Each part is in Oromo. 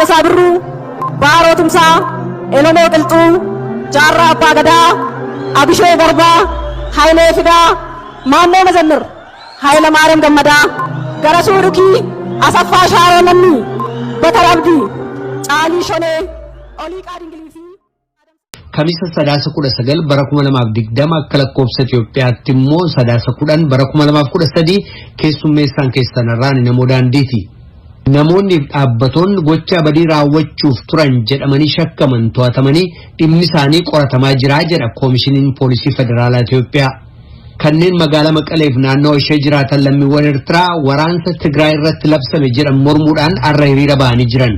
Taaddasaa Birruu, Baaroo Tumsaa, Elemoo Qilxuu, Jaarraa Abbaa Gadaa, Abishee Garbaa, Hayilee Fidaa, Maammoo Mazammir, Hayilamaariyaam Gammadaa, Garasuu Dhukii, Asaffaa Shaaroo Lammii, Batar Abdii, Caalii Shonee, Oliiqaa Dingilii fi Kamisa Sadaasa 19 bara 2020 akka lakkoofsa Itoophiyaatti immoo Sadaasa 10 bara 2013 keessummeessaan keessan irraan namoo daandiiti. Namoonni dhaabbatoonni gocha badii raawwachuuf turan jedhamanii shakkaman to'atamanii dhimmi isaanii qoratamaa jira jedha Koomishiniin Poolisii Federaalaa Itoophiyaa. Kanneen magaalaa Maqaleef naannoo ishee jiraatan lammiiwwan Eertiraa waraansa Tigraay irratti labsame jedhan mormuudhaan har'a hiriira ba'anii jiran.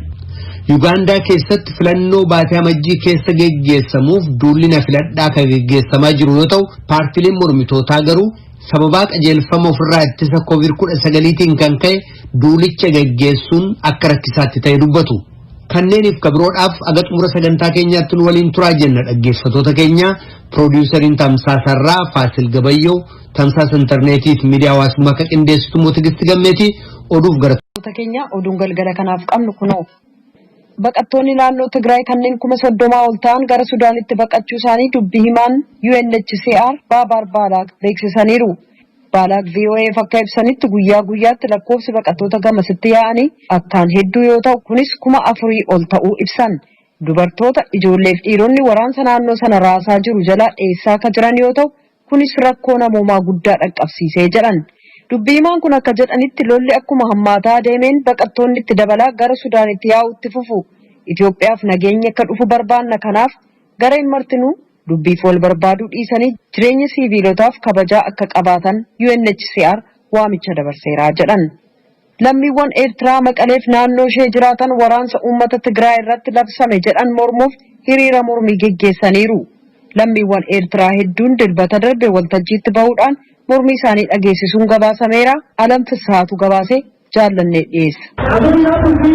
Yugaandaa keessatti filannoo baatee amajjii keessa geggeessamuuf duulli na filadhaa kan geggeessamaa jiru yoo ta'u, paartileen mormitootaa garuu sababaa qajeelfama ofirraa ittisa COVID-19tiin kan ka'e duulicha geggeessuun akka rakkisaatti ta'e dubbatu. Kanneeniif kabiroodhaaf aga xumura sagantaa keenyaatti nu waliin turaa jenna dhaggeeffatoota keenya. Piroodiwusariin Tamsaasarraa Faasil Gabayyoo, tamsaasa intarneetii fi miidiyaa hawaasummaa akka qindeessitu immoo Tigisti Gammeetii oduuf gara keenya oduun galgala kanaaf qabnu kunoo. Baqattoonni naannoo Tigraay kanneen 30,000 ol ta'an gara Sudaanitti baqachuu isaanii dubbii himaan UNHCR Baabaar Baalaak beeksisaniiru. Baalaak VOAf akka ibsanitti guyyaa guyyaatti lakkoofsi baqattoota gamasitti yaa'anii akkaan hedduu yoo ta'u, kunis 4,000 ol ta'uu ibsan. Dubartoota, ijoolleef dhiironni waraansa naannoo sana raasaa jiru jalaa dheessaa akka jiran yoo ta'u, kunis rakkoo namoomaa guddaa dhaqqabsiisee jedhan. Dubbii himaan kun akka jedhanitti lolli akkuma hammaataa deemeen baqattoonni itti dabalaa gara Sudaanitti yaa'utti fufu. Itoophiyaaf nageenyi akka dhufu barbaanna, kanaaf gareen martinuu dubbiif wal barbaaduu dhiisanii jireenya siiviilotaaf kabajaa akka qabaatan UNHCR waamicha dabarseeraa jedhan. Lammiiwwan Eertiraa Maqaleef naannoo ishee jiraatan waraansa uummata Tigraay irratti labsame jedhan mormuuf hiriira mormii geggeessaniiru. Lammiiwwan Eertiraa hedduun Dilbata darbe waltajjiitti bahuudhaan mormii isaanii dhageessisuun gabaasameera. Alam Fissahaatu gabaasee jaallannee dhiyeessa.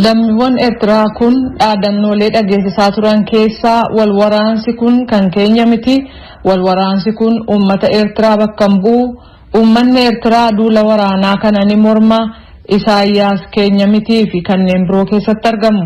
Lammiiwwan Eertiraa kun dhaadannoolee dhageessisaa turan keessaa wal waraansi kun kan keenya miti, wal waraansi kun uummata Eertiraa bakka hin bu'u, uummanni Eertiraa duula waraanaa kana ni morma, Isaayyaas keenya mitii fi kanneen biroo keessatti argamu.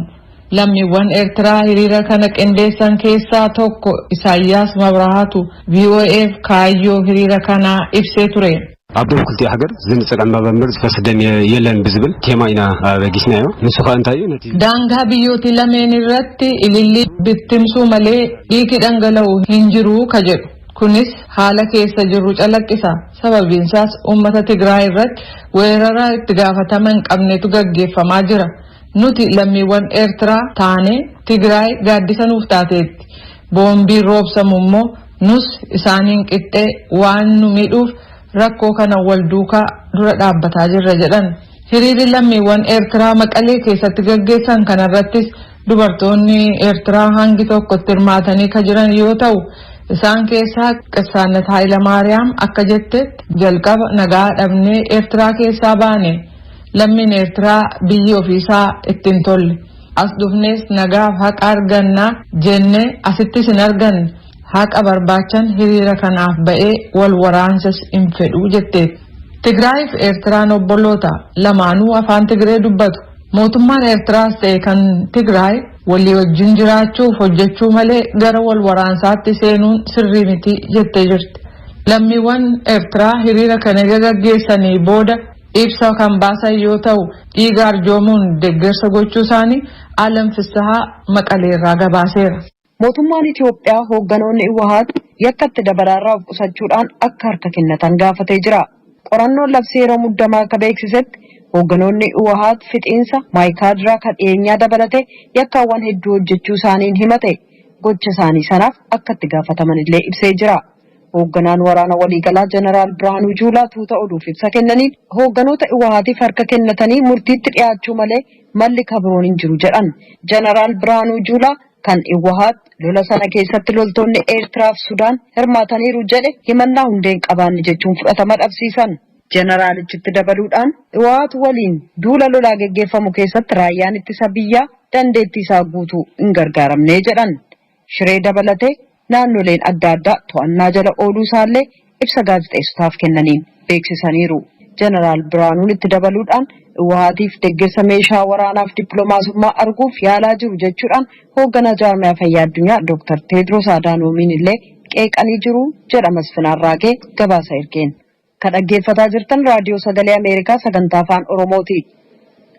Lammiiwwan Eertiraa hiriira kana qindeessan keessaa tokko Isaayyaas Mabrahaatu VOAf kaayyoo hiriira kanaa ibsee ture. ኣብ ደቡብ ክልቲኡ ሃገር ዝንፅል ዕምባባ እምበር ዝፈስ ደም የለን ብዝብል ቴማ ኢና ኣበጊስናዮ። ንሱ ከዓ እንታይ እዩ ነቲ Daangaa biyyooti lameen irratti ilillii bittimsuu malee dhiigi dhangala'u hin jiru ka jedhu. Kunis haala keessa jirru calaqqisa. Sababiinsaas uummata Tigraay irratti weerara itti gaafatama hin qabnetu gaggeeffamaa jira. Nuti lammiiwwan Eertiraa taanee Tigraay gaaddisa nuuf taateetti. Boombiin roobsamu immoo nus isaaniin qixxee waan nu miidhuuf rakkoo kana wal duukaa dura dhaabbataa jirra jedhan. Hiriirri lammiiwwan Eertiraa Maqalee keessatti gaggeessan kanarrattis dubartoonni Eertiraa hangi tokkotti hirmaatanii ka jiran yoo ta'u, isaan keessaa Qissaannat Hayilamaariyaam akka jettetti jalqaba nagaa dhabnee Eertiraa keessaa baane. Lammiin Eertiraa biyyi ofiisaa ittiin tolle. As dhufnees nagaaf haqa argannaa jennee asittis hin arganne. Haqa barbaachan hiriira kanaaf ba'ee wal waraansas hin fedhu jetteetti. Tigraayiif Eertiraan obboloota, lamaanuu afaan Tigree dubbatu. Mootummaan Eertiraas ta'e kan Tigraay walii wajjin jiraachuuf hojjechuu malee gara wal waraansaatti seenuun sirrii miti jettee jirti. Lammiiwwan Eertiraa hiriira kana gaggeessanii booda ibsa kan baasan yoo ta'u, dhiiga arjoomuun deeggarsa gochuu isaanii Alam Fissahaa Maqaleerraa gabaaseera. Mootummaan Itoophiyaa hoogganoonni Iwahaat yakkatti dabalaarraa of qusachuudhaan akka harka kennatan gaafatee jira. Qorannoon labsii yeroo muddamaa akka beeksisetti hoogganoonni Iwahaat fixiinsa Maayikaadiraa kan dhiyeenyaa dabalatee yakkaawwan hedduu hojjechuu isaaniin himate, gocha isaanii sanaaf akka itti gaafataman illee ibsee jira. Hoogganaan waraana waliigalaa Jeneraal Birhaanuu Juulaa tuuta oduuf ibsa kennaniin hoogganoota Iwahaatiif harka kennatanii murtiitti dhiyaachuu malee malli kabroon hin jiru jedhan. Jeneraal Birhaanuu Juulaa kan Iwahaat lola sana keessatti loltoonni Eertiraa fi Sudaan hirmaataniiru jedhe himannaa hundeen qabaanne jechuun fudhatama dhabsiisan. Jeneraalichitti dabaluudhaan Iwahaat waliin duula lolaa geggeeffamu keessatti raayyaan ittisa biyyaa dandeettii isaa guutuu hin gargaaramne jedhan. Shiree dabalatee naannoleen adda addaa to'annaa jala ooluu isaallee ibsa gaazexeessotaaf kennaniin beeksisaniiru. Jeneraal Biraanuun itti dabaluudhaan Hiwaatiif deeggarsa meeshaa waraanaaf dippiloomaasummaa arguuf yaalaa jiru jechuudhaan hoogganaa jaarmiyaa fayyaa addunyaa Dr. Teedros Adaanoomiin illee qeeqanii jiru jedha Masfin Arraagee gabaasa ergeen. Kan dhaggeeffataa jirtan Raadiyoo Sagalee Ameerikaa sagantaa Afaan Oromooti.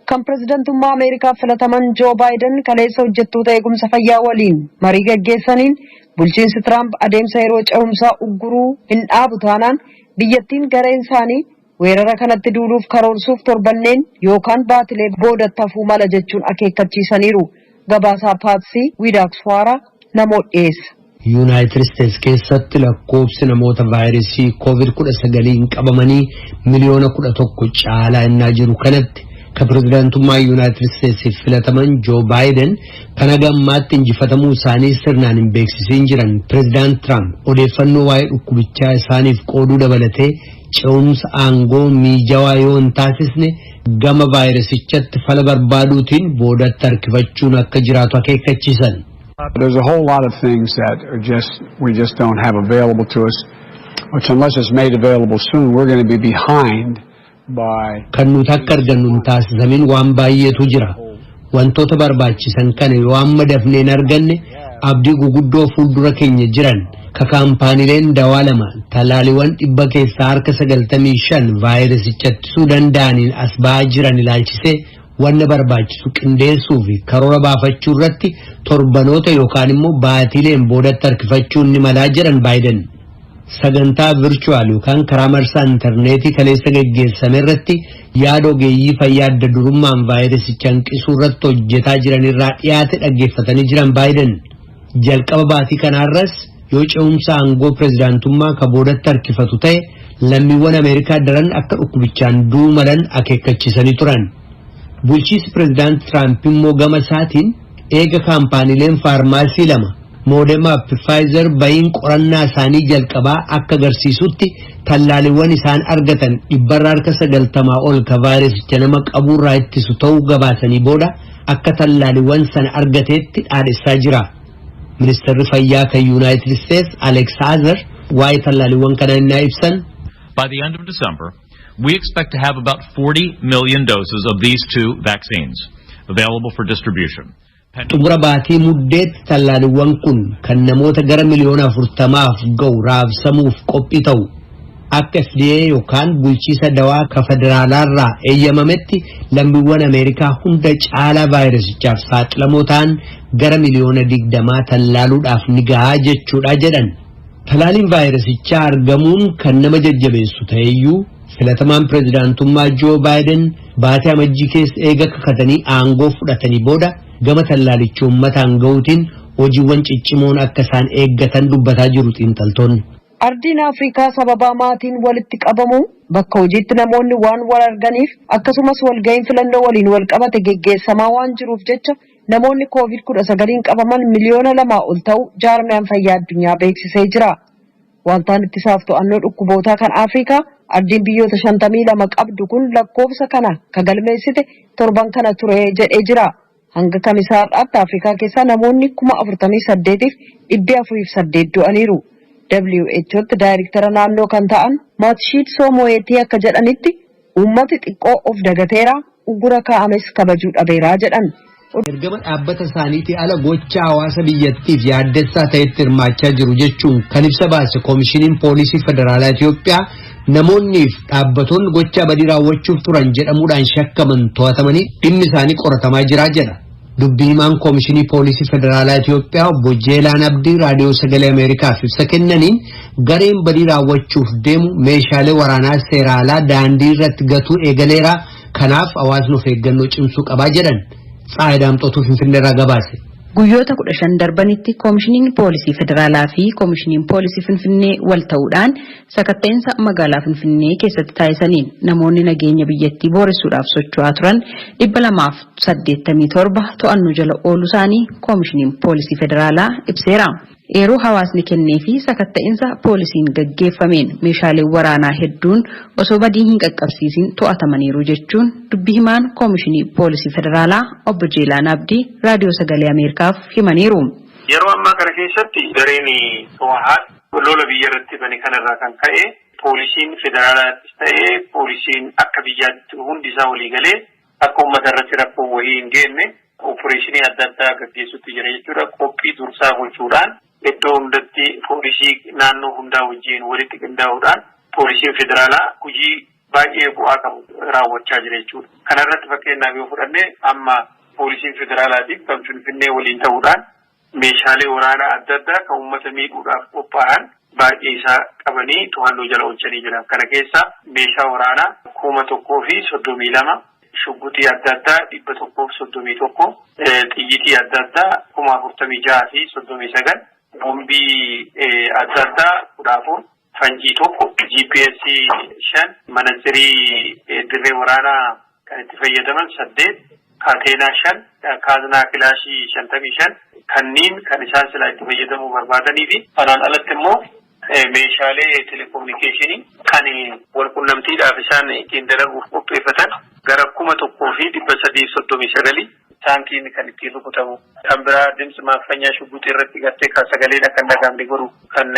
Kan pirezidantummaa Ameerikaa filataman Joo Baayiden kaleessa hojjettoota eegumsa fayyaa waliin marii gaggeessaniin, bulchiinsi Tiraamp adeemsa yeroo ce'umsaa ugguruu hin dhaabu taanaan biyyattiin gareen isaanii weerara kanatti duuluuf karoorsuuf torbanneen yookaan baatilee boodatti hafuu mala jechuun akeekkachiisaniiru. Gabaasaa Paatsii Wiidaakswaaraa namoota dhiyeessa. Yuunaayitid Isteets keessatti lakkoofsi namoota vaayirasii COVID-19 qabamanii 11 miliyoona caalaa innaa jiru kanatti, ka pirezidaantummaa Yuunaayitid Isteetsiif filataman Joo Baayiden kan haga ammaatti injifatamuu isaanii sirnaan hin beeksisiin jiran pirezidaant Tiraamp odeeffannoo waa'ee dhukkubichaa isaaniif qooduu dabalatee ce'umsa aangoo miijawaa yoo hin taasisne gama vaayirasichatti fala barbaaduutiin boodatti harkifachuun akka jiraatu akeekkachiisan. There's a whole lot of things that are just we just don't have available to us, which unless it's made available soon, we're going to be behind by. Kan nuti akka argannu hin taasisamin waan baay'eetu jira. Wantoota barbaachisan kana yoo amma dafnee hin arganne, abdii guguddoo fuuldura keenya jiran ka kaampaaniileen dawaa lama talaaliiwwan 95% vaayirasicha ittisuu danda'aniin as ba'aa jiran ilaalchisee wanna barbaachisu qindeessuu fi karoora baafachuu irratti torbanoota yookaan immoo baatiileen boodatti harkifachuun ni malaa jedhan Baayiden. Sagantaa virtual yookaan karaa marsaa intarneetii kaleessa geggeessame irratti yaada ogeeyyii fayyaa adda durummaan vaayirasicha hanqisuu irratti hojjetaa jiran irraa dhiyaate dhaggeeffatanii jiran Baayiden. Jalqaba baatii kanaarras yoo ce'umsa aangoo pirezidaantummaa ka boodatti harkifatu ta'e lammiiwwan Ameerikaa daran akka dhukkubichaan du'uu malan akeekkachiisanii turan. Bulchiinsi pirezidaant Tiraamp immoo gama isaatiin eega kaampaaniileen faarmaasii lama, Moderna fi Pfizer, bahiin qorannaa isaanii jalqabaa akka agarsiisutti tallaaliiwwan isaan argatan 90% ol ka vaayirasicha nama qabuurraa ittisu ta'uu gabaasanii booda akka tallaaliiwwan sana argateetti dhaadessaa jira. Ministeerri fayyaa kan Yuunaayitid Isteets Alex Azar waa'ee tallaaliiwwan kanaa innaa ibsan. By the end of December, we expect to have about 40 million doses of these two vaccines available for distribution. Xumura baatii muddeetti tallaaliiwwan kun kan namoota gara 40 miliyoona ga'u raabsamuuf qophii ta'u. Akka FDA yookaan bulchiisa dawaa ka federaalaarraa eeyyamametti lammiiwwan Ameerikaa hunda caalaa vaayirasichaaf saaxilamoo ta'an gara 20 miliyoona tallaaluudhaaf ni gahaa jechuudha jedhan. Talaaliin vaayirasichaa argamuun kan nama jajjabeessu ta'eyyuu, filatamaan pirezidaantummaa Joo Baayiden baatee amajjii keessa eega kakatanii aangoo fudhatanii booda gama tallaalicha uummataan gahuutiin hojiiwwan ciccimoon akka isaan eeggatan dubbataa jiru xiinxaltoonni. Ardiin Afrikaa sababaa maatiin walitti qabamu, bakka hojiitti namoonni waan wal arganiif, akkasumas walga'iin filannoo waliin wal qabate geggeessamaa waan jiruuf jecha namoonni COVID-19n qabaman 2 miliyoona ol ta'u jaarmiyaan fayyaa addunyaa beeksisee jira. Waaltaan ittisaaf to'annoo dhukkubootaa kan Afrikaa ardiin biyyoota 52 qabdu kun lakkoofsa kana ka galmeessite torban kana ture jedhee jira. Hanga kamisaa har'aatti Afrikaa keessaa namoonni 48,408 du'aniiru. WHOtti daayirektara naannoo kan ta'an Maatshiidsoo Mo'eetii akka jedhanitti, uummati xiqqoo of dagateera, uggura kaa'ames kabajuu dhabeeraa jedhan. Ergama dhaabbata isaaniitii ala gocha hawaasa biyyattiif yaaddessaa ta'etti hirmaachaa jiru jechuun kan ibsa baase Koomishiniin Poolisii Federaalaa Itoophiyaa, namoonniif dhaabbatoonni gocha badii raawwachuuf turan jedhamuudhaan shakkaman to'atamanii dhimmi isaanii qoratamaa jira jedha. Dubbii himaan Koomishinii Poolisii Federaalaa Itoophiyaa obbo Jeelaan Abdii Raadiyoo Sagalee Ameerikaaf ibsa kennaniin, gareen badii raawwachuuf deemu meeshaalee waraanaa seeraalaa daandii irratti gatuu eegaleera, kanaaf hawaasni of eeggannoo cimsuu qabaa jedhan. Tsaayi Daamxootuu Finfinneerraa gabaase. Guyyoota 15 darbanitti Koomishiniin Poolisii Federaalaa fi Koomishiniin Poolisii Finfinnee wal ta'uudhaan sakatta'insa magaalaa Finfinnee keessatti taasisaniin namoonni nageenya biyyattii booressuudhaaf socho'aa turan 287 to'annoo jala ooluu isaanii Koomishiniin Poolisii Federaalaa ibseera. Eeruu hawaasni kennee fi sakatta'insa poolisiin gaggeeffameen meeshaaleen waraanaa hedduun osoo badii hin qaqqabsiisin to'atamaniiru jechuun dubbi himaan Koomishinii Poolisii Federaalaa obbo Jeelaan Abdii Raadiyoo Sagalee Ameerikaaf himaniiru. Yeroo ammaa kana keessatti gareen Hoowaat lola biyya irratti bane kanarraa kan ka'e Poolisiin federaalaattis ta'ee poolisiin akka biyyaatti hundi isaa walii galee akka uummata irratti rakkoo wayii hin geenne opereeshinii adda addaa gaggeessutti jira jechuudha. Qophii dursaa gochuudhaan iddoo hundatti poolisii naannoo hundaa wajjin walitti qindaa'uudhaan poolisiin federaalaa hojii baay'ee bu'aa qabu raawwachaa jira jechuudha. Kana irratti fakkeenyaaf yoo fudhanne, amma poolisiin federaalaatiif kan Finfinnee waliin ta'uudhaan meeshaalee waraanaa adda addaa kan uummata miidhuudhaaf qophaa'an baay'ee isaa qabanii to'annoo jala oolchanii jiran. Kana keessa meeshaa waraanaa 1032, shugguxii adda addaa 131, xiyyitii adda addaa 46,039, boombii adda addaa 14, fanjii 1, GPS 5, manatsirii dirree waraanaa kan itti fayyadaman 8, kaateenaa 5, kaaznaa kilaashii 55 kanneen kan isaan silaa itti fayyadamuu barbaadanii fi kanaan alatti immoo meeshaalee telekominikeeshinii kan walqunnamtiidhaaf isaan ittiin dalaguuf qopheeffatan gara 1339, taankiin kan ittiin rukutamu kan biraa ድምፅ ማፈኛ shugguxii irratti gartee kan sagaleen akka hin dhagahamne godhu kan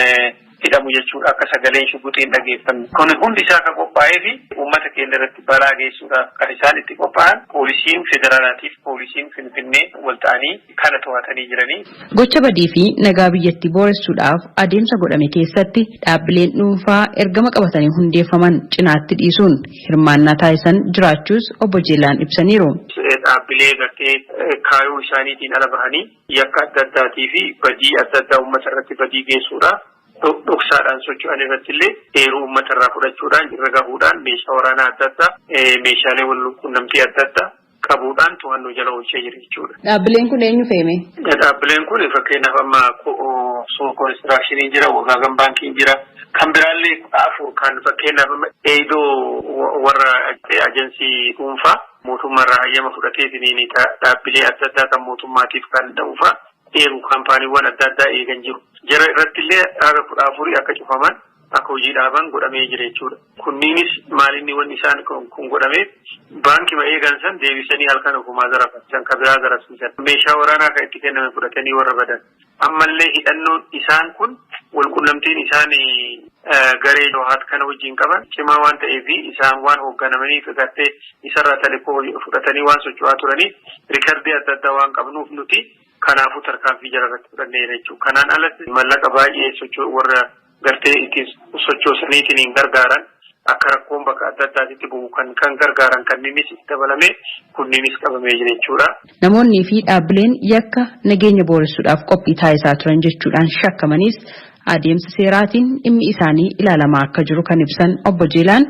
hidhamu jechuudha, akka sagaleen shugguxii hin dhageeffamne. Kun hundi isaa kan qophaa'ee fi uummata keenya irratti balaa geessuudhaaf kan isaan itti qophaa'an poolisiin federaalaatiif poolisiin Finfinnee wal ta'anii kana to'atanii jiranii. Gocha badii fi nagaa biyyattii booressuudhaaf adeemsa godhame keessatti dhaabbileen dhuunfaa ergama qabatanii hundeeffaman cinaatti dhiisuun hirmaannaa taasisan jiraachuus obbo Jeelaan ibsaniiru. Dhaabbilee gartee kaayoo isaaniitiin ala bahanii yakka adda addaatii fi badii adda addaa uummata irratti badii geessuudhaaf dhoksaadhaan socho'an irratti illee eeruu uummata irraa fudhachuudhaan irra gahuudhaan meeshaa waraanaa adda addaa, meeshaalee wal qunnamtii adda addaa qabuudhaan to'annoo jala oolchee jira jechuudha. Dhaabbileen kun eenyu feeme? Dhaabbileen kun fakkeenyaaf amma Soo Koonistiraakshiniin jira, Wagaagan Baankiin jira. Kan biraallee 14 kan fakkeenyaaf amma eedoo warra ajansii dhuunfaa mootummaarraa hayyama fudhateetiin dhaabbilee adda addaa kan mootummaatiif kan ta'uufaa eegu kaampaaniiwwan adda addaa eegan jiru. Jara irratti illee haga 14 akka cufaman, akka hojii dhaaban godhamee jira jechuudha. Kunniinis maalinni wanni isaan kun godhamee baankima eegan san deebisanii halkan ofumaa zarafatan, kan biraa zarafsiisan. Meeshaa waraanaa kan itti kenname fudhatanii warra badan. Ammallee hidhannoon isaan kun walqunnamtiin isaan garee Hoohaat kana wajjin qaban cimaa waan ta'eef, isaan waan hoogganamaniif gartee isarraa talikoo fudhatanii waan socho'aa turaniif, rikardii adda addaa waan qabnuuf nuti kanaafuu tarkaanfii jara irratti fudhanneera jechuudha. Kanaan alatti mallaqa baay'ee socho'u warra gartee ittiin sochoosaniitiin hin gargaaran, akka rakkoon bakka adda addaatitti bu'u kan gargaaran kanniinis itti dabalamee kunniinis qabamee jira jechuudha. Namoonnii fi dhaabbileen yakka nageenya booressuudhaaf qophii taasisaa turan jechuudhaan shakkamanis adeemsa seeraatiin dhimmi isaanii ilaalamaa akka jiru kan ibsan obbo Jeelaan,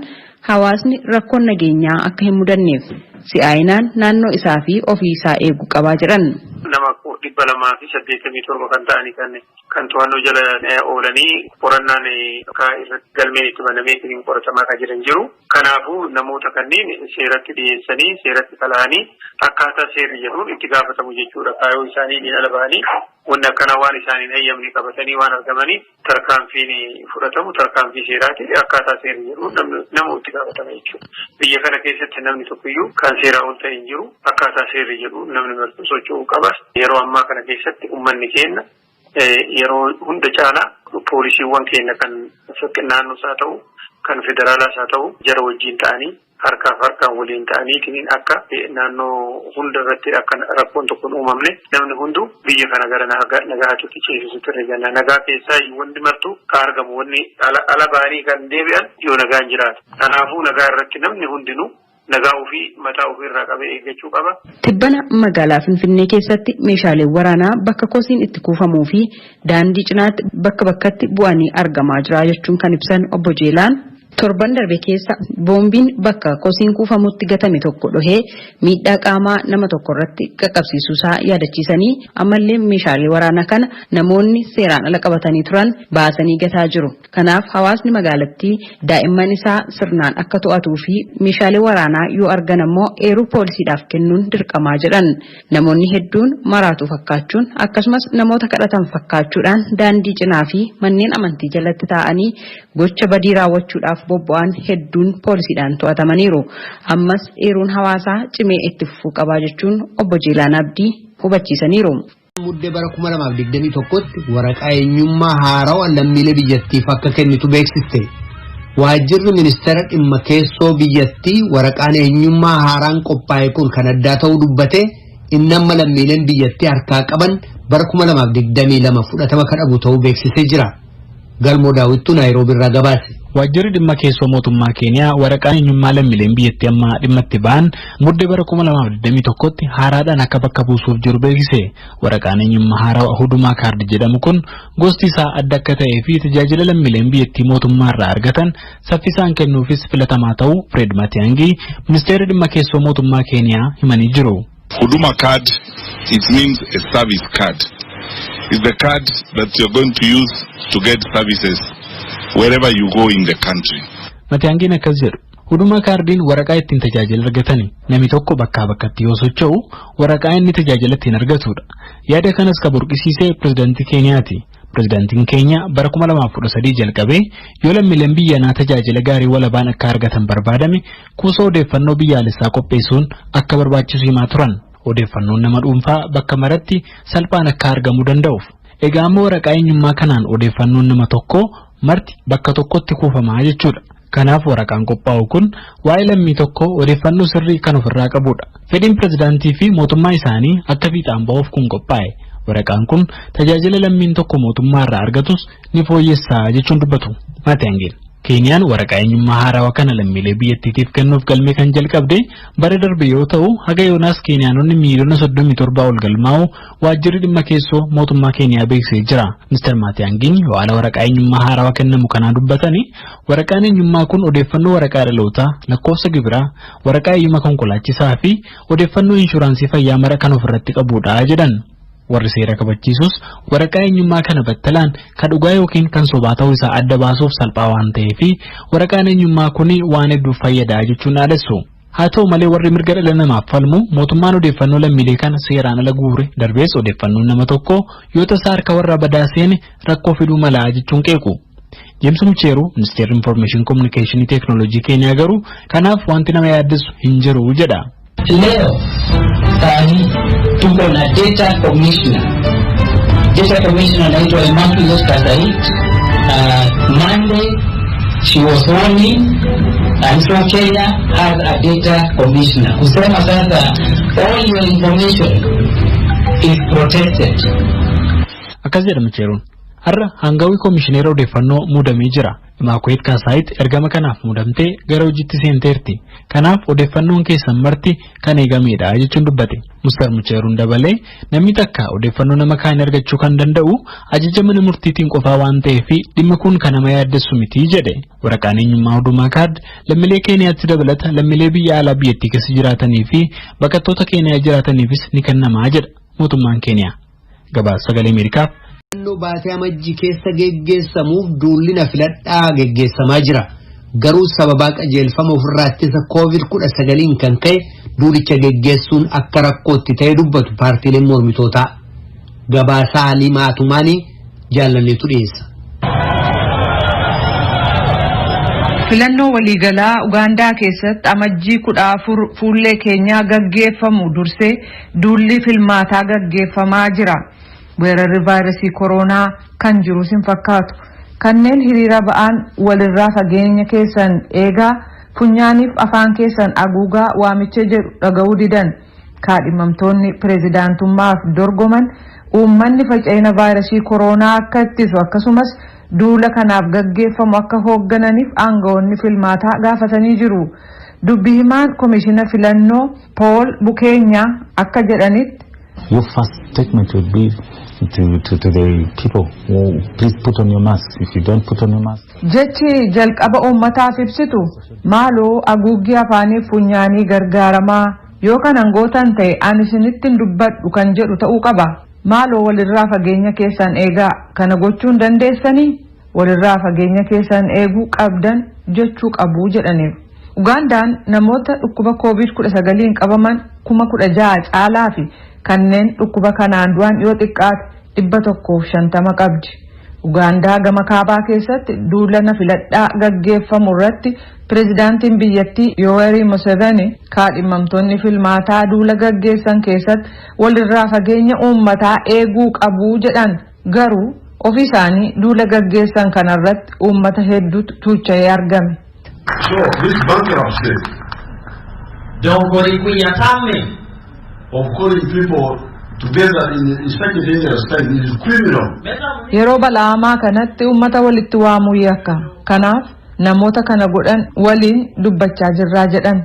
hawaasni rakkoon nageenyaa akka hin mudanneef si'aayinaan naannoo isaa fi ofii isaa eeguu qabaa jedhan. Nama 287 kan ta'anii kan to'annoo jala oolanii qorannaan akka irratti galmeen itti banamee ittiin qoratamaa kan jiran jiru. Kanaafuu namoota kanneen seeratti dhiyeessanii, seeratti kala'anii akkaataa seerri jedhuun itti gaafatamu jechuudha. Kaayoo isaanii ala bahanii wanni akkanaa waan isaaniin hayyamne qabatanii waan argamaniif tarkaanfiin fudhatamu tarkaanfii seeraati. Akkaataa seerri jedhuun nama itti gaafatama jechuudha. Biyya kana keessatti namni tokkoyyuu kan seeraa ol ta'e hin jiru. Akkaataa seerri jedhuun namni martuu socho'uu qaba. Yeroo ammaa kana keessatti uummanni keenya yeroo hunda caalaa poolisiiwwan keenya kan naannoos haa ta'u, kan federaalaas haa ta'u, jara wajjin ta'anii harkaaf harkaan waliin ta'anii akka naannoo hunda irratti akka rakkoon tokko hin uumamne, namni hundu biyya kana gara nagaatti ceesisuutti irra jenna. Nagaa keessaa wanti martu ka argamu, wanni ala ba'anii kan deebi'an yoo nagaan jiraatu. Kanaafuu nagaa irratti namni hundinuu nagaa ofii mataa ofii irraa qabee eeggachuu qaba. Tibbana magaalaa Finfinnee keessatti meeshaaleen waraanaa bakka kosiin itti kuufamuu fi daandii cinaatti bakka bakkatti bu'anii argamaa jira jechuun kan ibsan obbo Jeelaan, torban darbe keessa boombiin bakka kosiin kuufamutti gatame tokko dhohee miidhaa qaamaa nama tokko irratti qaqqabsiisuusaa yaadachiisanii, ammallee meeshaalee waraanaa kana namoonni seeraan ala qabatanii turan baasanii gataa jiru. Kanaaf hawaasni magaalattii daa'imman isaa sirnaan akka to'atuu fi meeshaalee waraanaa yoo argan ammoo eeruu poolisiidhaaf kennuun dirqamaa jedhan. Namoonni hedduun maraatuu fakkaachuun akkasumas namoota kadhatan fakkaachuudhaan daandii cinaa fi manneen amantii jalatti taa'anii gocha badii raawwachuudhaaf bobba'an hedduun poolisiidhaan to'atamaniiru. Ammas eeruun hawaasaa cimee itti fufuu qabaa jechuun obbo Jeelaan Abdii hubachiisaniiru. Muddee bara 2021tti waraqaa eenyummaa haarawaa lammiilee biyyattiif akka kennitu beeksiste. Waajjirri ministeera dhimma keessoo biyyattii waraqaan eenyummaa haaraan qophaa'e kun kan addaa ta'uu dubbatee, inni amma lammiileen biyyattii harkaa qaban bara 2022 fudhatama kan dhabu ta'uu beeksisee jira. Galmoo Daawwittuu Naayiroobii irraa gabaase. Waajjirri dhimma keessoo mootummaa Keeniyaa waraqaan eenyummaa lammiileen biyyattii ammaa dhimma itti ba'an Mudde bara 2021tti haaraadhaan akka bakka buusuuf jiru beeksise. Waraqaan eenyummaa haaraa Huduma Card jedhamu kun gosti isaa adda akka ta'ee fi tajaajila lammiileen biyyattii mootummaa irraa argatan saffisaan kennuufis filatamaa ta'uu Fred Matiang'i, ministeerri dhimma keessoo mootummaa Keeniyaa, himanii jiru. Huduma card, it means a service card. It's the card that you're going to use to get services wherever you go in the country. Matiyaangiin akkas jedhu. Huduma kaardiin waraqaa ittiin tajaajila argatani. Namni tokko bakkaa bakkatti yoo socho'u waraqaa inni tajaajila ittiin argatudha. Yaada kanas ka burqisiise pirezidaantii Keeniyaati. Pirezidaantiin keenya bara 2013 jalqabee yoo lammiileen biyyanaa tajaajila gaarii walabaan akka argatan barbaadame, kuusaa odeeffannoo biyyaalessaa qopheessuun akka barbaachisu himaa turan. Odeeffannoon nama dhuunfaa bakka maratti salphaan akka argamuu danda'uuf. Egaa amma waraqaa eenyummaa kanaan odeeffannoon nama tokkoo marti bakka tokkotti kuufamaa jechuudha. Kanaaf waraqaan qophaa'u kun waa'ee lammii tokkoo odeeffannoo sirrii kan ofirraa qabudha. Fedhiin pirezidaantii fi mootummaa isaanii akka fiixaan ba'uuf kun qophaa'e. Waraqaan kun tajaajila lammiin tokko mootummaa irraa argatus ni fooyyessaa jechuun dubbatu. Maatiyaangeen. Keeniyaan waraqaa eenyummaa haarawaa kana lammiilee biyyattiitiif kennuuf galmee kan jalqabde bara darbe yoo ta'u, haga yoonaas Keeniyaanonni miiliyoona 37 ol galmaa'u waajjirri dhimma keessoo mootummaa Keeniyaa beeksisee jira. Mr. Maatiyaangiin yoo haala waraqaa eenyummaa haarawaa kennamu kanaa dubbatanii, waraqaan eenyummaa kun odeeffannoo waraqaa dhalootaa, lakkoofsa gibiraa, waraqaa eeyyama konkolaachisaa fi odeeffannoo inshuraansii fayyaa mara kan ofirratti qabudha jedhan. Warri seera kabachiisus waraqaa eenyummaa kana battalaan kan dhugaa yookiin kan sobaa ta'uu isaa adda baasuuf salphaa waan ta'eef, waraqaan eenyummaa kun waan hedduuf fayyadaa jechuun dhaadessu. Haa ta'u malee, warri mirga dhala namaaf falmu mootummaan odeeffannoo lammiilee kana seeraan ala guure, darbees odeeffannoon nama tokko yoo tasaa harka warra badaa seene rakkoo fiduu malaa jechuun qeequ. James Mucheeru, ministeerri Information Communication Teeknooloojii Keeniyaa garuu, kanaaf wanti nama yaaddessu hin jiru jedha. Leo saa hii tuko na data commissioner. Data commissioner anaitwa Immaculate Kassait. Monday she was sworn in, and so Kenya has a data commissioner. Kusema sasa all your information is protected. Akkas jedha Mucheeruun. Har'a hangawii koomishineera odeeffannoo muudamee jira. Imaakuweet Kaasaayit ergama kanaaf muudamtee gara hojiitti seenteerti. Kanaaf odeeffannoon keessan marti kan eegamedha jechuun dubbate. Mister Mucheeruun dabalee, namni takka odeeffannoo nama kaan argachuu kan danda'u ajaja mana murtiitiin qofaa waan ta'eef, dhimmi kun kan nama yaaddessu miti jedhe. Waraqaan eenyummaa Huduma Card lammiilee Keeniyaatti dabalata lammiilee biyya alaa biyyattii keessa jiraatanii fi baqattoota Keeniyaa jiraataniifis ni kennamaa jedha mootummaan Keeniyaa. Gabaasa Sagalee Ameerikaaf. Filannoo baatee Amajjii keessa geggeessamuuf duulli na filadhaa geggeessamaa jira. Garuu sababaa qajeelfama ofirraa ittisa COVID-19n kan ka'e duulicha geggeessuun akka rakkootti ta'e dubbatu paartiileen mormitootaa. Gabaasaa Aliimaa Atumaanii Jaallanneetu dhiyeessa. Filannoo waliigalaa Ugaandaa keessatti Amajjii 14 fuullee keenyaa gaggeeffamu dursee duulli filmaataa gaggeeffamaa jira. Weerarri vaayirasii kooroonaa kan jirus hin fakkaatu. Kanneen hiriira ba'an walirraa fageenya keessan eegaa, funyaaniif afaan keessan haguugaa waamicha jedhu dhaga'uu didan. Kaadhimamtoonni pireezidaantummaaf dorgoman uummanni faca'ina vaayirasii kooroonaa akka ittisu, akkasumas duula kanaaf gaggeeffamu akka hooggananiif aangawoonni filmaataa gaafatanii jiru. Dubbi himaan komishina filannoo Pool Bukeenyaa akka jedhanitti, Your first statement would be to the people, "Oh, please put on your mask. If you don't put on your mask," Jechi jalqaba uummataaf ibsitu, "Maaloo haguuggii afaanii funyaanii gargaaramaa, yoo kanan gootan ta'e ani isinitti hin dubbadhu" kan jedhu ta'uu qaba. Maaloo walirraa fageenya keessan eegaa, kana gochuun dandeessanii walirraa fageenya keessan eeguu qabdan jechuu qabu jedhaniiru. Ugaandaan namoota dhukkuba COVID-19 qabaman 16,000 caalaa fi kanneen dhukkuba kanaan du'an yoo xiqqaate 150 qabdi. Ugaandaa gama kaabaa keessatti duula na filadhaa gaggeeffamu irratti pireezidaantiin biyyattii Yoweri Museveni kaadhimamtoonni filmaataa duula gaggeessan keessatti walirraa fageenya uummataa eeguu qabu jedhan, garuu Ofii isaanii duula gaggeessan kanarratti uummata hedduutu tuucha'ee argame. So this bankruptcy Dongori kuyyatamne of calling people together in such a dangerous time is criminal. Yeroo bala'amaa kanatti uummata walitti waamuu yakka. Kanaaf namoota kana godhan waliin dubbachaa jirraa jedhan.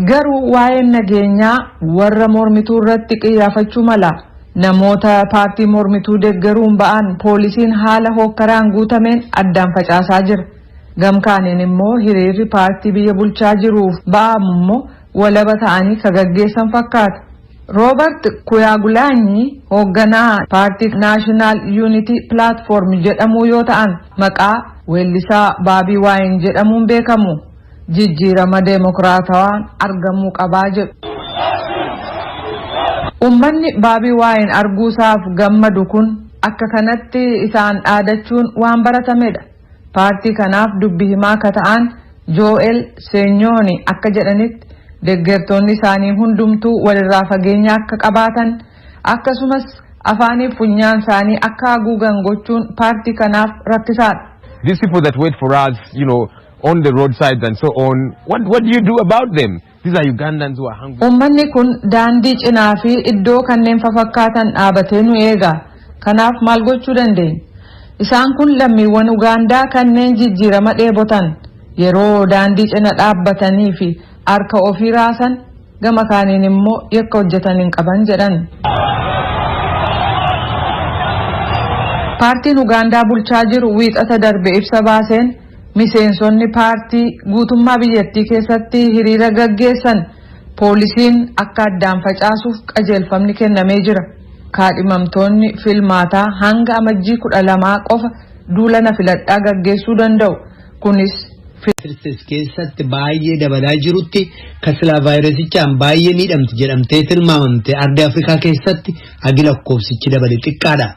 Garuu waa'een nageenyaa warra mormituu irratti qiyyaafachuu mala. Namoota paartii mormituu deeggaruun ba'an poolisiin haala hookkaraan guutameen addaan facaasaa jira. Gamkaaniin immoo hiriirri paartii biyya bulchaa jiruuf ba'amu immoo walaba ta'anii ka gaggeessan fakkaata. Roobert Kuyaagulaanyi hoogganaa paartii National Unity Platform jedhamuu yoo ta'an, maqaa weellisaa Baabii Waayin jedhamuun beekamu. Jijjiirama deemokiraatawaan argamuu qabaa jedhu. Uummanni Baabii Waayin arguusaaf gammadu kun akka kanatti isaan dhaadachuun waan baratamedha. Paartii kanaaf dubbi himaa akka ta'an Jo'eel Seenyooni akka jedhanitti, deeggartoonni isaanii hundumtuu walirraa fageenya akka qabaatan, akkasumas afaaniif funyaan isaanii akka haguugan gochuun paartii kanaaf rakkisaadha. These people that wait for us on the roadsides and so on, what do you do about them? These are Ugandans who are hungry. Uummanni kun daandii cinaa fi iddoo kanneen fafakkaatan dhaabatee nu eega. Kanaaf maal gochuu dandeenya? Isaan kun lammiiwwan Ugaandaa kanneen jijjiirama dheebotan yeroo daandii cina dhaabbatanii fi harka ofii raasan, gama kaaniin immoo yakka hojjetan hin qaban jedhan. Paartiin Ugaandaa bulchaa jiru wiixata darbe ibsa baaseen, miseensonni paartii guutummaa biyyattii keessatti hiriira gaggeessan poolisiin akka addaan facaasuuf qajeelfamni kennamee jira. Kaadhimamtoonni filmaataa hanga Amajjii 12 qofa duula na filadhaa gaggeessuu danda'u. Kunis United keessatti baay'ee dabalaa jirutti, kasilaa vaayirasichaan baay'ee miidhamti jedhamtee tilmaamamte ardii Afrikaa keessatti hagi lakkoofsichi dabale xiqqaadha.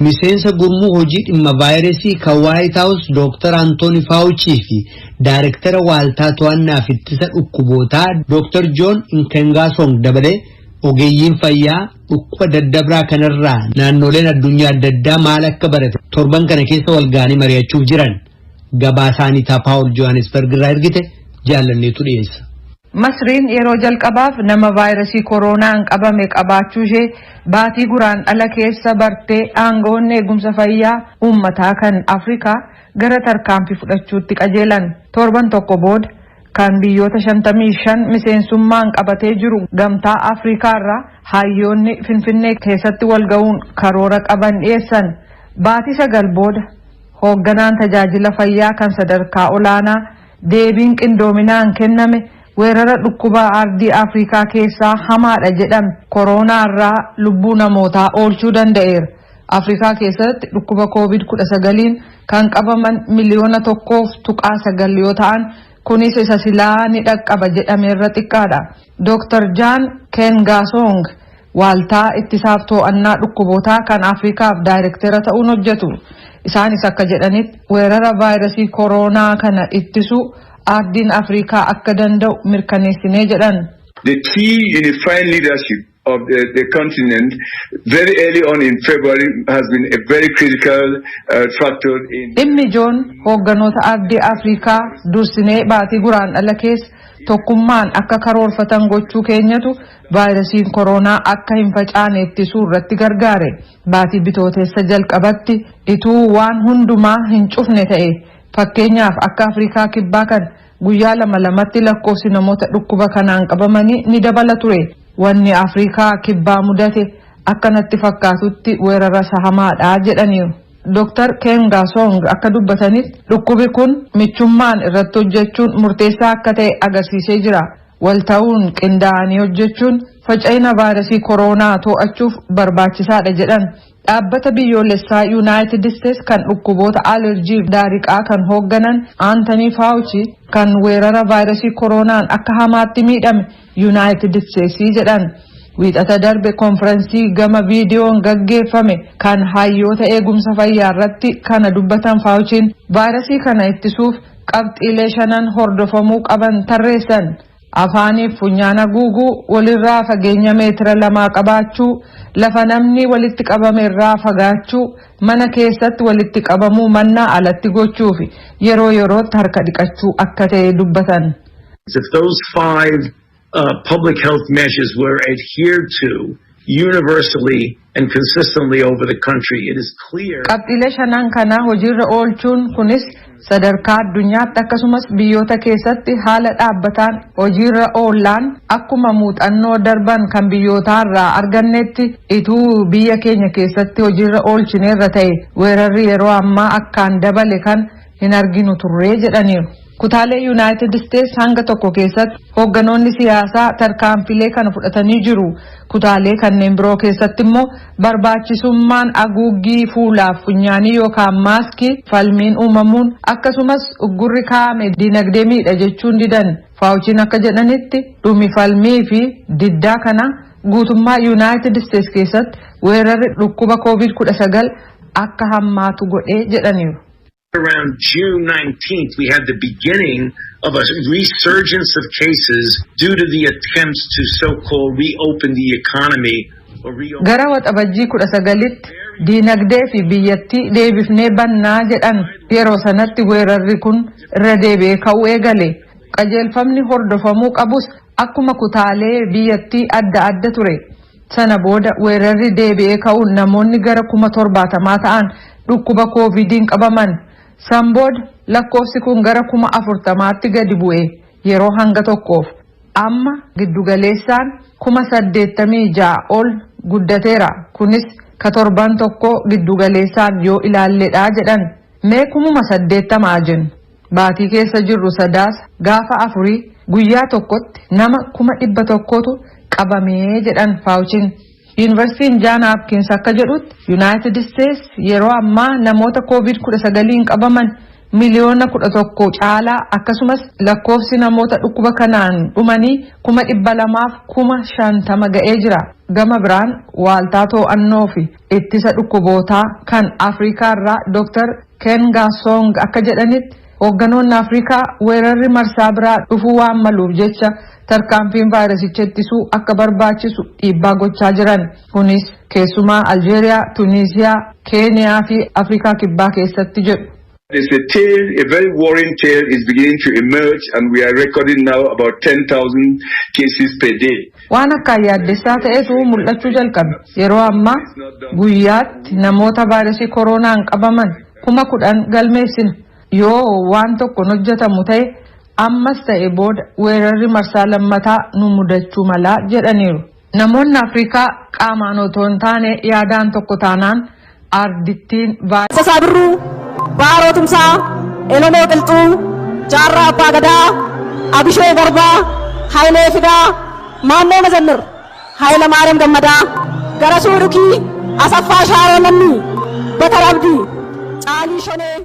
Miseensa gurmuu hojii dhimma vaayirasii kan White House Dr. Anthony Fauci fi Daayirektara Waaltaa To'annaa fi Ittisa Dhukkubootaa Dr. John Nkengasong dabalee ogeeyyiin fayyaa dhukkuba daddabraa kanarraa naannoleen addunyaa adda addaa maal akka barate torban kana keessa wal ga'anii mari'achuuf jiran. Gabaasaa Aniitaa Paawul Johannesburg irraa ergite Jaallanneetu dhiyeessa. Masriin yeroo jalqabaaf nama vaayirasii kooroonaan qabame qabaachuu ishee baatii Guraandhala keessa bartee, aangawoonni eegumsa fayyaa uummataa kan Afrikaa gara tarkaanfii fudhachuutti qajeelan. Torban tokko booda kan biyyoota 55 miseensummaan qabatee jiru Gamtaa Afrikaa irraa hayyoonni Finfinnee keessatti wal ga'uun karoora qaban dhiyeessan. Baatii 9 booda hoogganaan tajaajila fayyaa kan sadarkaa olaanaa deebiin qindoominaan kenname weerara dhukkuba ardii Afrikaa keessaa hamaadha jedhame kooroonaa irraa lubbuu namootaa oolchuu danda'eera. Afrikaa keessatti dhukkuba COVID-19n kan qabaman 1.9 miliyoona yoo ta'an, kunis isa silaa ni dhaqqaba jedhameerra xiqqaadha. Dr. Jaan Kengaasong waaltaa ittisaaf to'annaa dhukkubootaa kan Afrikaaf daayirektera ta'uun hojjetu. Isaanis akka jedhanitti, weerara vaayirasii kooroonaa kana ittisuu ardiin Afrikaa akka danda'u mirkaneessinee jedhan. The key unifying leadership of the continent very early on in February has been a very critical factor in. Dhimmi ijoon hoogganoota ardii Afrikaa dursinee baatii Guraandhala keessa tokkummaan akka karoorfatan gochuu keenyatu vaayirasiin kooroonaa akka hin facaane ittisuu irratti gargaare. Baatii Bitooteessa jalqabatti ituu waan hundumaa hin cufne ta'e, fakkeenyaaf akka Afrikaa Kibbaa kan guyyaa lama lamatti lakkoofsi namoota dhukkuba kanaan qabamanii ni dabala ture. Wanni Afrikaa Kibbaa mudate akka natti fakkaatutti weerara hamaadha jedhaniiru. Dr. Kengasong akka dubbatanitti, dhukkubi kun michummaan irratti hojjechuun murteessaa akka ta'e agarsiisee jira. Walta'uun qindaa'anii hojjechuun faca'ina vaayirasii kooroonaa to'achuuf barbaachisaadha jedhan. Dhaabbata biyyoolessaa Yuunaayitid Isteets kan dhukkuboota alerjii daariqaa kan hoogganan Aantanii Faawuchi kan weerara vaayirasii kooroonaan akka hamaatti miidhame Yuunaayitid Isteetsii jedhan. Wiixata darbe konfiraansii gama viidiyoon gaggeeffame kan hayyoota eegumsa fayyaa irratti kana dubbatan. Faawuchiin vaayirasii kana ittisuuf qabxiilee shanan hordofamuu qaban tarreessan. Afaaniif funyaan haguuguu, walirraa fageenya meetira 2 qabaachuu, lafa namni walitti qabame irraa fagaachuu, mana keessatti walitti qabamuu mannaa alatti gochuu fi yeroo yerootti harka dhiqachuu akka ta'e dubbatan. If those five public health measures were adhered to universally and consistently over the country, it is clear. Qabxiilee shanan kanaa hojiirra oolchuun kunis sadarkaa addunyaatti akkasumas biyyoota keessatti haala dhaabbataan hojiirra oollaan, akkuma muuxannoo darban kan biyyootaarraa argannetti, ituu biyya keenya keessatti hojiirra oolchineerra ta'e, weerarri yeroo ammaa akkaan dabale kan hin arginu turree jedhaniiru. Kutaalee Yuunaayitid Isteets hanga tokko keessatti hoogganoonni siyaasaa tarkaanfilee kana fudhatanii jiru. Kutaalee kanneen biroo keessatti immoo barbaachisummaan haguuggii fuulaaf funyaanii yookaan maaskii falmiin uumamuun, akkasumas uggurri kaa'ame dinagdee miidha jechuun didan. Faawuchiin akka jedhanitti, dhumi falmii fi diddaa kana guutummaa Yuunaayitid Isteets keessatti weerarri dhukkuba COVID-19 akka hammaatu godhee jedhaniiru. Around June 19th, we had the beginning of a resurgence of cases due to the attempts to so-called reopen the economy or reopen. Gara Waxabajjii 19tti diinagdee fi biyyattii deebifnee bannaa jedhan. Yeroo sanatti weerarri kun irra deebi'ee ka'uu eegale. Qajeelfamni hordofamuu qabus akkuma kutaalee biyyattii adda adda ture. Sana booda weerarri deebi'ee ka'uun namoonni gara 70,000 ta'an dhukkuba koovidiin qabaman. San booda lakkoofsi kun gara 40,000tti gadi bu'e yeroo hanga tokkoof. Amma giddugaleessaan 86,000 ol guddateera. Kunis ka torban tokko giddugaleessaan yoo ilaalledha jedhan. Mee 80,000 jennu. Baatii keessa jirru Sadaasa gaafa 4 guyyaa tokkotti nama 100,000tu qabamee jedhan Faawuchiin. Yuunivarsiitiin Jaan Hopkins akka jedhutti, Yuunaayitid Isteets yeroo ammaa namoota COVID-19n qabaman miliyoona 11 caalaa, akkasumas lakkoofsi namoota dhukkuba kanaan dhumanii 250,000 ga'ee jira. Gama biraan waaltaa to'annoo fi ittisa dhukkubootaa kan Afrikaa irraa Dr. Nkengasong akka jedhanitti, hoogganoonni Afrikaa weerarri marsaa biraa dhufuu waan maluuf jecha tarkaanfiin vaayirasicha ittisuu akka barbaachisu dhiibbaa gochaa jiran. Kunis keessumaa Aljeeriyaa, Tuniisiyaa, Keeniyaa fi Afrikaa Kibbaa keessatti jedhu. There's a tale, a very worrying tale is beginning to emerge, and we are recording now about 10,000 cases per day. Waan akkaan yaaddessaa ta'etu mul'achuu jalqabe. Yeroo ammaa guyyaatti namoota vaayirasii koronaan qabaman 10,000 galmeessina. Yoo waan tokko hojjetamu ta'e, ammas ta'e booda weerarri marsaa lammataa nu mudachuu malaa jedhaniiru. Namoonni Afrikaa qaamaan otoo hin taane yaadaan tokko taanaan ardittiin Tasasaa Birruu, Baaroo Tumsaa, Elemoo Qilxuu, Jaarraa Abbaa Gadaa, Abishee Garbaa, Hayilee Fidaa, Maannoo Mazammir, Hayila Maariyaam Gammadaa, Garasuu Dhukii, Asaffaa Shaaroo Lammii, Batar Abdii, Caalii Shonee.